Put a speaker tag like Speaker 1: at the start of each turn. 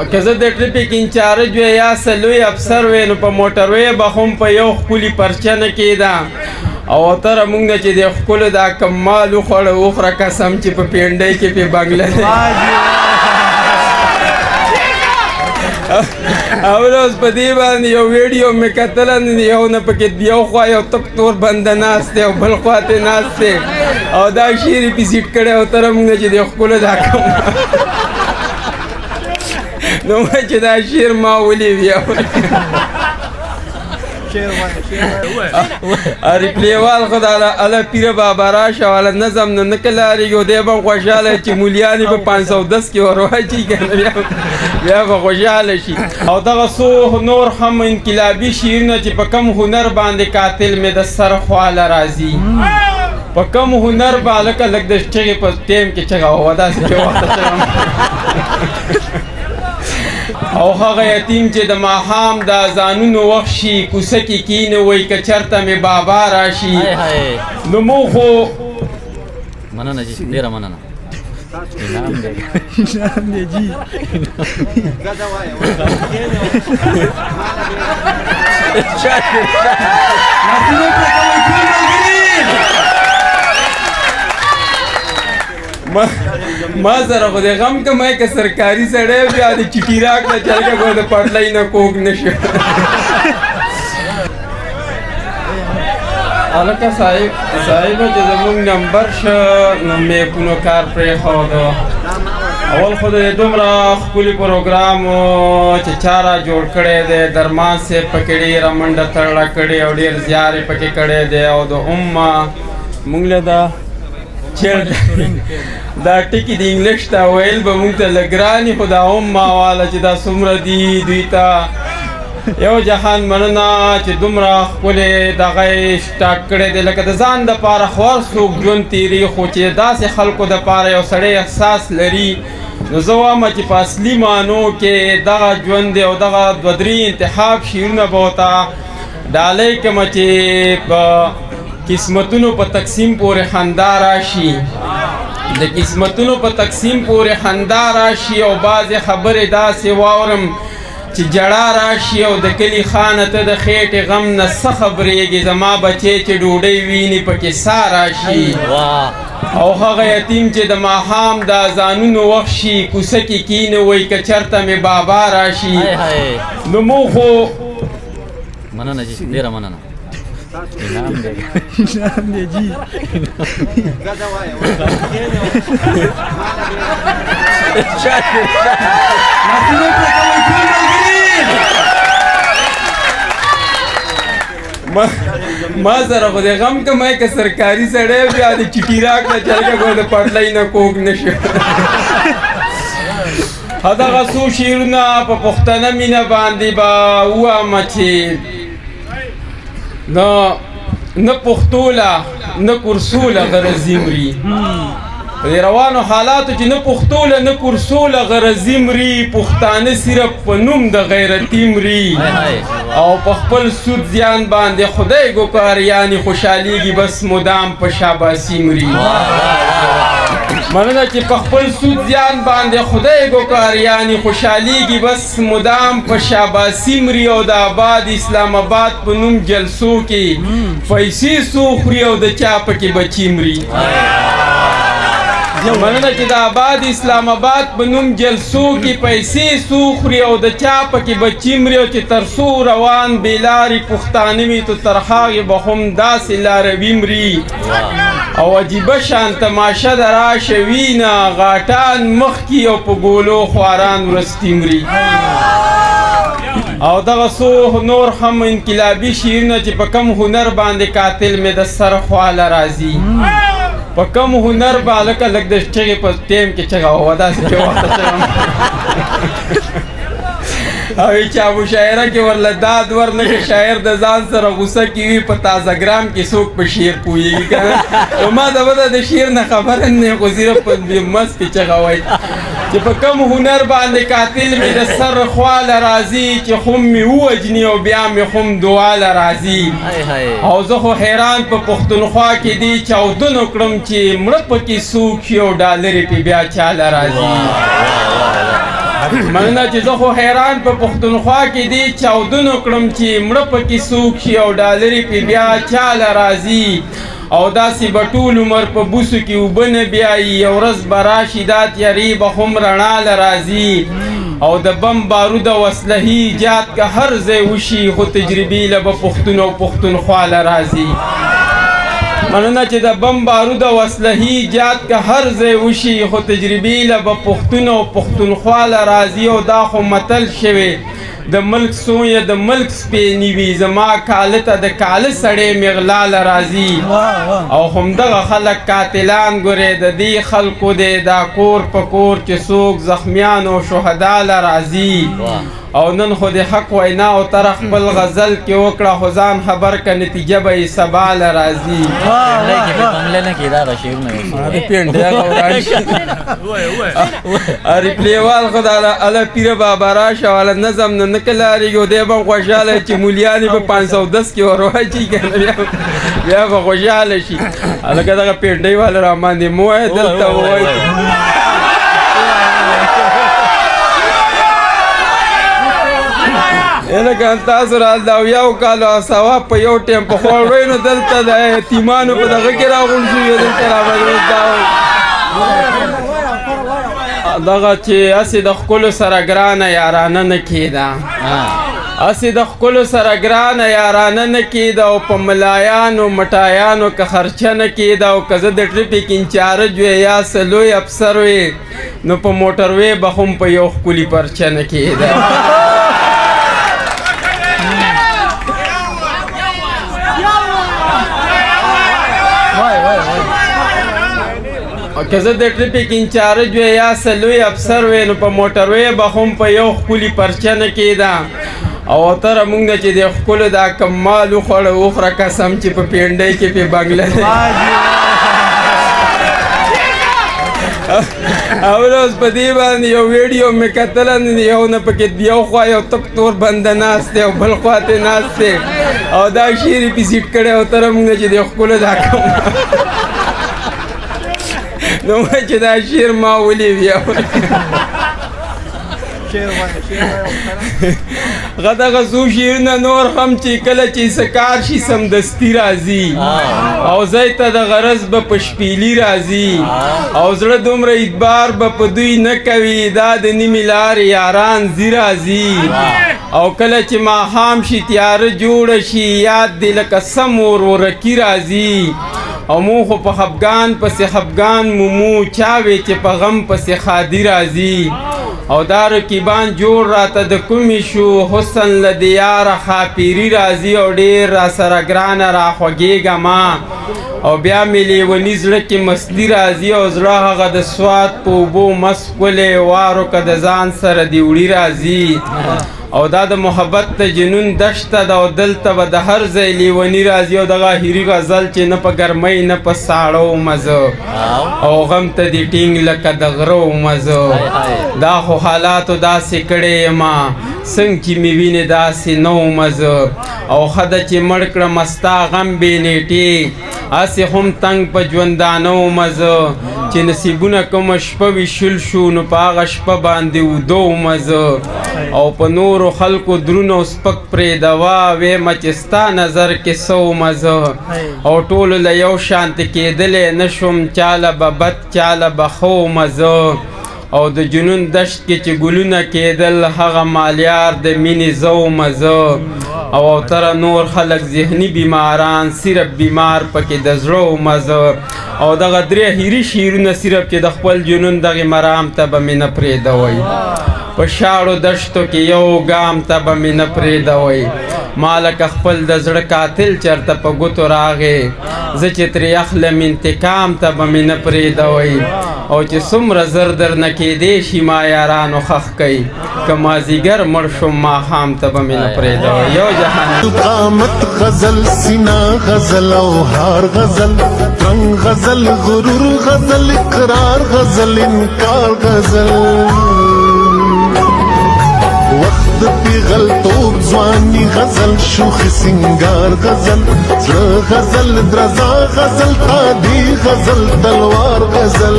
Speaker 1: که زه د ټریفک انچارج وی یا څه لوی افسر وی نو په موټروی به هم په یو ښکلي پرچه نه کېده. او تر موږ نه چې د ښکلو دا کم مال وخوړه وخوره، قسم چې په پینډۍ کې پې بنګله دی. او اوس په دې باندې یو ویډیو مې کتله، یو نه پکې یو خوا یو تک تور بنده ناست دی او بل خوا ته ناست دی او دا شعر یې پې سیټ کړی او تر موږ نه چې د ښکلو دا کم، نو چې دا شعر ما ولې بیا ریپلیوال خو دا اله پیر بابا راشه والا نظم نه نه کلاریږي او دی به خوشحاله چې مولیانې په 510 کې ور واچي که نه بیا به خوشحاله شي. او دغه څو نور هم انقلابي شعرونه چې په کم هنر باندې قاتل مې د سر خواله راځي، په کم هنر به لکه لږ د چغې په ټیم کې چغه وه داسې چې وخته چغه. او هغه یتیم چې د ماښام د اذانونو وخت شي کوڅه کې کینې وایي که چېرته مې بابا راشي. نو موږ خو
Speaker 2: مننه جی، ډېره مننه. انعام دی،
Speaker 3: انعام دی جی.
Speaker 1: ما سره خو د غم کمای که سرکاري سړی بیا د چټي راکړه چې هلکه ګوره د پټلۍ نه کوږ نه شو. هلکه صاحب صاحب چې زموږ نمبر شه نو میکونو کار پرېښودو. اول خو د دومره ښکلي پروګرام چې چا را جوړ کړی دی، درمان صاحب پکې ډېره منډه تړله کړې او ډېر زیار یې پکې کړی دی. او د امه موږ له دا چېرته دا ټکي د انګلیش ته ویل به موږ ته لږ ګران وي، خو دا امه واله چې دا څومره دي دوی ته یو جهان مننه چې دومره ښکلی دغه یې سټاک کړی دی. لکه د ځان دپاره خو هر څوک ژوند تېري، خو چې داسې خلکو دپاره یو سړی احساس لري، نو زه وایم چې په اصلي معنو کې دغه ژوند دی. او دغه دوه درې انتخاب شعرونه به ورته ډالۍ کړم چې په قسمتونو په تقسیم پورې خندا راشي، د قسمتونو په تقسیم پورې خندا راشي. او بعضې خبرې داسې واورم چې جړا راشي. او د کلي خانه ته د خېټې غم نه څه خبرېږي، زما بچی چې ډوډۍ ویني پکې سا راشي. او هغه یتیم چې د ماښام د اذانونو وخت شي کوڅه کې کینې وایي که چېرته مې بابا راشي. نو موږ خو
Speaker 2: مننه جی، ډېره مننه. انعام دی،
Speaker 3: انعام دی جی.
Speaker 1: ما سره خو د غم کمای که سرکاري سړی بیا د چټي راکړه چې هلکه ګوره د پټلۍ نه کوږ نه شو. دغه څو شعرونه په پښتنه مینه باندې به ووایم چې نه پښتو له نه کورسو له غرضي مري. په دې روانو حالاتو چې نه پښتو له نه کورسو له غرضي مري، پښتانه صرف په نوم د غیرتي مري. او په خپل سود زیان باندې خدای ګوکاریانې خوشحالېږي، بس مدام په شاباسي مري. مننه چې په خپل سود زیان باندې خدای ګوکاریانې خوشحالېږي، بس مدام په شاباسي مري. او د آباد اسلام آباد په نوم جلسو کې پیسې څو خوري او د چا پکې بچي مري. مننه چې د آباد اسلام آباد په نوم جلسو کې پیسې څو خوري او د چا پکې بچي مري. او چې تر څو روان بې لارې پښتانه وي، ته تر هغې به هم داسې لاروي مري. او عجیبه شان تماشه د راشه وینه، غاټان مخکې او په ګولو خواران ورستي مري. او دغه څو نور هم انقلابي شعرونه چې په کم هنر باندې قاتل مې د سر خواله راځي، په کم هنر به لکه لږ د چغې په ټیم کې چغه وه داسې چې وخته چغه. او چا مشاعره کې ورله داد ورنه کړ، شاعر د ځان سره غوسه کې وي، په تازه ګرام کې څوک په شعر پوهېږي که نه؟ نو ما د بده د شعر نه خبره نه یم، خو صرف په مست کې چغه وایي چې په کم هنر باندې قاتل مې د سر خواله راځي، چې هم مې ووژني او بیا مې هم دعا له راځي. او زه خو حیران په پښتونخوا کې دي چاودنو کړم چې مړه پکې څوک شي او ډالرې پې بیا چاله راځي. مننه چې زه خو حیران په پښتونخوا کې دې چاودنو کړم چې مړه پکې څوک شي او ډالرې پې بیا چاله راځي، او داسې به ټول عمر په بوسو کې اوبه نه بیایي، یو ورځ به راشي دا تیارې به هم رڼا له راځي، او د بم بارود او اسلحې ایجاد که هر ځای وشي خو تجربې له به پښتون او پښتونخوا له راځي. مننه چې د بم بارود او اسلحې ایجاد که هر ځای وشي خو تجربې له به پښتون او پښتونخوا له راځي. او دا خو متل شوی د ملک سویه د ملک سپی نیوي، زما کاله ته د کاله سړی مې غلا له راځي. او همدغه خلک قاتلان ګورې د دې خلکو دی دا کور په کور چې څوک زخمیان او شهدا له راځي. او نن خو د حق وینا او تر خپل غزل کې وکړه خو ځان خبر که نتیجه به یې سبا له راځي. ریپلیوال خو دا اله پیر بابا راشه والا نظم نه نه کلاریږي، او دی به هم خوشحاله چې مولیان یې په 510 کې ور واچي که نه بیا به خوشحاله شي. هلکه دغه پېنډۍ والا را باندې مه وایه دلته ووایي. لکه تاسو را دا یو کال او سوا په یو ټیم په خوړوئ نو دلته د یتیمانو په دغه کې راغونډ شوي، دلته را باندې دا دغه چې هسې د ښکلو سره ګرانه یارانه نه کېده، هسې د ښکلو سره ګرانه یارانه نه کېده، او په ملایانو مټایانو که خرچه نه کېده، او که زه د ټریفک انچارج وی یا څه لوی افسر وی نو په موټروی به هم په یو ښکلي پرچه نه کېده. که زه د ټریفک انچارج وی یا څه لوی افسر وی نو په موټروی به هم په یو ښکلي پرچه نه کېده. او تر مونږ چې د ښکلو دا کم مال وخوړه وخوره قسم چې په پینډۍ کې پې بنګله دی. او اوس په دې باندې یو ویډیو مې کتله، یو نه پکې یو خوا یو تک تور بنده ناست دی او بل خوا ته ناست دی، او دا شعر یې پې سیټ کړی، او تر مونږ چې د ښکلو دا کم نو چې دا شعر ما ولې بیا دغه څو شعرونه نور هم چې کله چې څه کار شي سمدستي راځي، او ځای ته د غرض به په شپېلي راځي، او زړه دومره اعتبار به په دوی نه کوي دا د نیمې لارې یاران ځي راځي. او کله چې ماښام شي تیاره جوړه شي یاد دې لکه سم ور ورکي راځي. او مونږ خو په خفګان پسې خفګان مومو چا وی چې په غم پسې ښادي راځي. او دا رقیبان جوړ راته د کومې شو حسن له دیاره ښاپېري راځي، او ډېر را سره ګرانه را خوږېږه ما، او بیا مې لیوني زړه کې مستي راځي. او زړه هغه د سوات په اوبو مست ښکلی وارو که د ځان سره دې وړي راځي. او دا د محبت د جنون دشته ده، او دلته به د هر ځای لیوني راځي. او دغه اخري غزل چې نه په ګرمۍ نه په ساړه ومه زه، او غم ته دې ټینګ لکه د غره ومه زه، دا خو حالاتو داسې کړی یمه څنګه چې مې وینې داسې نه ومه زه. او ښه ده چې مړ کړمه ستا غم بې نیټې هسې هم تنګ په ژوندانه ومه زه، چې نصیبونه کومه شپه ویشل شو نو په هغه شپه باندې اوده ومه زه. او په نورو خلکو درون او سپک پرېږدوه ویمه چې ستا نظر کې څه ومه زه. او ټولو له یو شانتې کېدلی نه شوم چاله به بد چاله به ښه ومه زه. او د جنون دشت کې چې ګلونه کېدل هغه مالیار د مینې زه ومه زه. او تر نور خلک ذهني بیماران صرف بیمار پکې د زړه ومه زه. او دغه درې اخري شعرونه صرف چې د خپل جنون دغې مرام ته به مې نه پرېږدوئ، په شاړو دشتو کې یو ګام ته به مې نه پرېږدوئ. ما لکه خپل د زړه قاتل چېرته په ګوتو راغی، زه چې ترې اخلم انتقام ته به مې نه پرېږدوئ. او چې څومره زر درنه کېدی شي ما یارانو ښخ کئ، که مازدیګر مړ شوم ماښام ته به مې نه پرېږدوئ. یو جهان
Speaker 4: قامت غزل، سینا غزل او هار غزل، رنگ غزل، غرور غزل، اقرار غزل، انکار غزل، وخت پیغلتوب ځواني غزل، شوخي سنگار غزل، زړه غزل، درزا غزل، تادي غزل، تلوار غزل.